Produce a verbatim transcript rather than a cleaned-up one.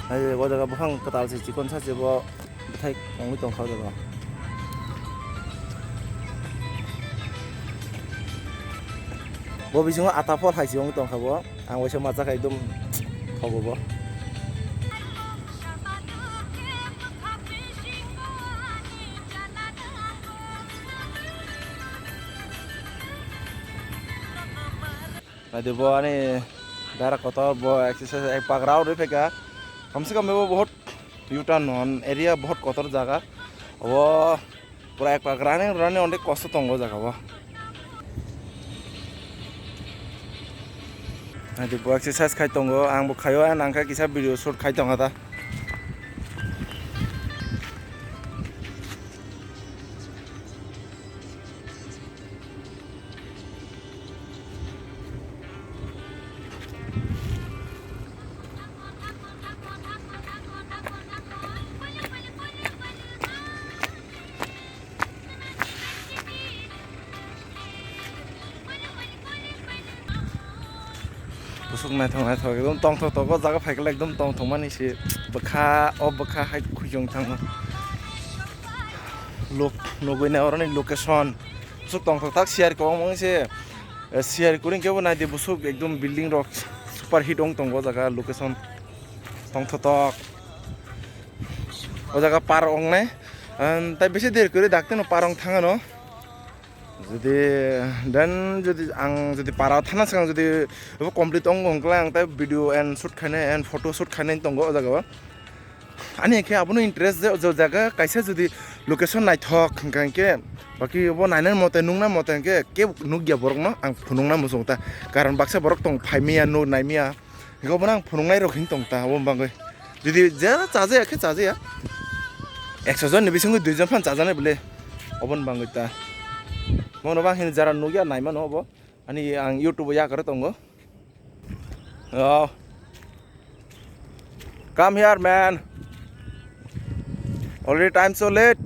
Hai, o jaga buphang kwtal se chikon sa se bo bwthai wngwi tongkha o jaga. Bo bisingo ata phol hai se wngwi tongkha bo. Ang waisa machakha ekdom thogo bo. Naidi bo ani dara kotor bo exercise ek pagra uri phaikha. Kamse kam bo bahut U-turn hon area bahut kotor jaga. Obo pura ek pagra ani rani onek kosto tongo jaga bo. Naidi bo exercise khai tongo, ang bo khaio, ang nangkha kisa video shoot khai tongkha ta. Busuk naithok naithok ekdom tongthok tongo, o jaga phaikhe ekdom tongthok mani se bwkha, o bwkha hai khujung thango. Luk nugwi nai oroni location. Busuk tongthok tak share kwbangma wngse, eh, share kwrwi khe bo naidi busuk ekdom building rok super hit wng tongo o jaga location tongthotok. O jaga par wngnai, em, tai bisi der kwrwi daktino par wng thangano. Jodi then jodi ang jodi para thana swkang jodi abo complete wng wng khe ang tai video and shoot khainai and photo shoot khainai tongo o jaga o. Ani khe abono interest je, je jaga kaisa jodi location naithok hwnkha hwnkhe, baki bo nainani mote nuknani mote hwnkhe kebo nukya borokno ang phunukna muchungo ta. Karon baksa borok tong phaimaya, nuk naimaya, hwnkhe obono ang phunuknai rok hinwi tong ta, oboni bagwi. Jodi jera chajaya khe chajaya, ekso jonni bisingo duijon phan chajanai bwle, oboni bagwi ta. Bono bang hini jara nukya naimano obo. Ani ang YouTube o yakarwi tongo. Oh. Come here, man. Already time so late.